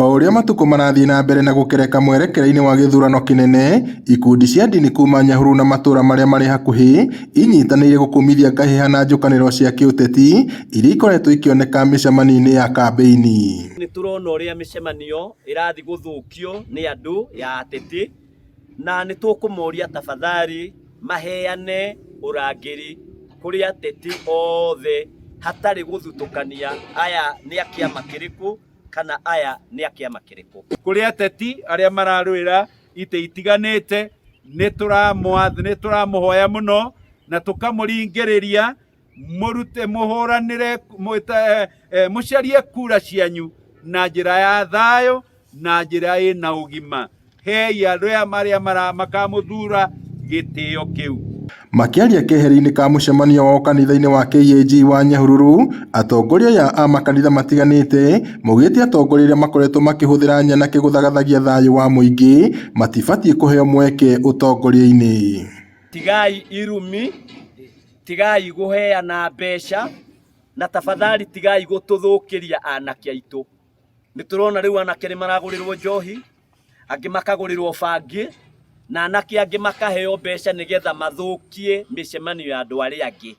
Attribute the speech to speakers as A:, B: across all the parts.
A: O ũrĩa matukũ marathiĩ na mbere na gũkereka mwerekera-inĩ wa gĩthurano kĩnene, ikundi cia ndini kuma Nyahururu na matũra marĩa marĩ hakuhĩ inyitanĩire gũkũmithia ngahĩha na njũkanĩrĩro cia kĩũteti iria ikoretwo ikĩoneka mĩcemanio-inĩ ya kambĩini.
B: Nĩ tũrona ũrĩa mĩcemanio ĩrathiĩ gũthũkio nĩ andũ ya ateti na nĩ tũkũmoria tafadhali maheane ũrangĩri kũrĩ ateti othe hatarĩ gũthutũkania aya nĩ a kĩama kĩrĩkũ kana aya nĩ a kĩama kĩrĩkũ.
C: Kũrĩ ateti arĩa mararũĩra itĩ itiganĩte, nĩ tũramũhoya mũno na tũkamũringĩrĩria mũrute mũhũranĩre mũcarie kura cianyu na njĩra ya thayũ na njĩra ĩna ũgima. Hei andũ aya marĩa makamũthura gĩtĩo kĩu.
A: Makĩaria keheri-inĩ ka mũcemanio wao kanitha-inĩ wa KAG wa Nyahururu, atongoria aya a makanitha matiganĩte maugĩte atongoria arĩa makoretwo makĩhũthĩra nyanake gũthagathagia thayũ wa mũingĩ matibatiĩ kũheo mweke ũtongoria-inĩ.
B: Tigai irumi, tigai gũheana mbeca, na tafadhali tigai gũtũthũkĩria anake aitũ. Nĩ tũrona rĩu anake nĩ maragũrĩrwo njohi, angĩ makagũrĩrwo bangi, na anake angĩ makaheo mbeca nĩgetha mathũkie mĩcemanio ya andũ arĩa angĩ.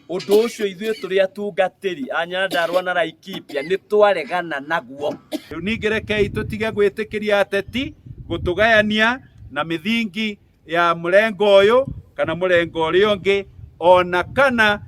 B: Ũndũ ũcio ithuĩ tũrĩ atungatĩri a Nyandarua na Laikipia nĩ twaregana naguo.
C: Rĩu ningĩ rekei tũtige gwĩtĩkĩria ateti gũtũgayania na mĩthingi ya mũrengo ũyũ kana mũrengo ũrĩa ũngĩ ona kana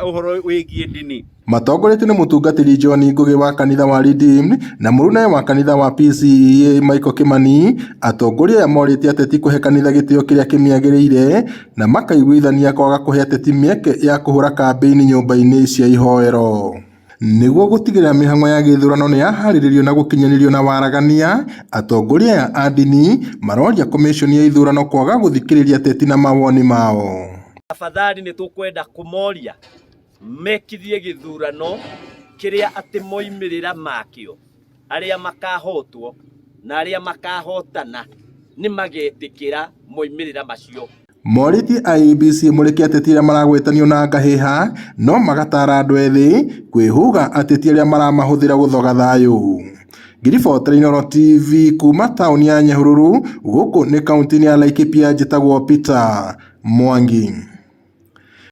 C: ũhoro wĩgiĩ ndini.
A: Matongoretio nĩ mũtungatĩri John Ngugi wa kanitha wa Redeemed na mũrunawe wa kanitha wa PCEA Michael Kimani, atongoria aya morĩtie ateti kũhe kanitha gĩtĩo kĩrĩa kĩmĩagĩrĩire na makaiguithania kwaga kũhe ateti mĩeke ya kũhũra kambĩini nyũmba-inĩ cia ihoero. Nĩguo gũtigĩrĩra mĩhang'o ya gĩthurano nĩ yaharĩrĩrio na gũkinyanĩrio na waragania, atongoria aya a ndini maroria komĩconi ya ithurano kwaga gũthikĩrĩria ateti na mawoni mao.
B: Tafadhali nĩ tũkwenda kũmoria mekithie gĩthurano kĩrĩa atĩ moimĩrĩra makĩo arĩa makahotwo na arĩa makahotana nĩ magetĩkĩra moimĩrĩra macio.
A: Morĩtie IEBC ĩmũrĩke ateti arĩa maragwetanio na ngahĩha no magatara andũ ethĩ kwĩhũga ateti arĩa maramahũthĩra gũthoga thayũ. Ngĩribotera Inooro TV kuma taũni ya Nyahururu gũkũ nĩ kaũntĩ-inĩ ya Laikipia njĩtagwo Peter Mwangi.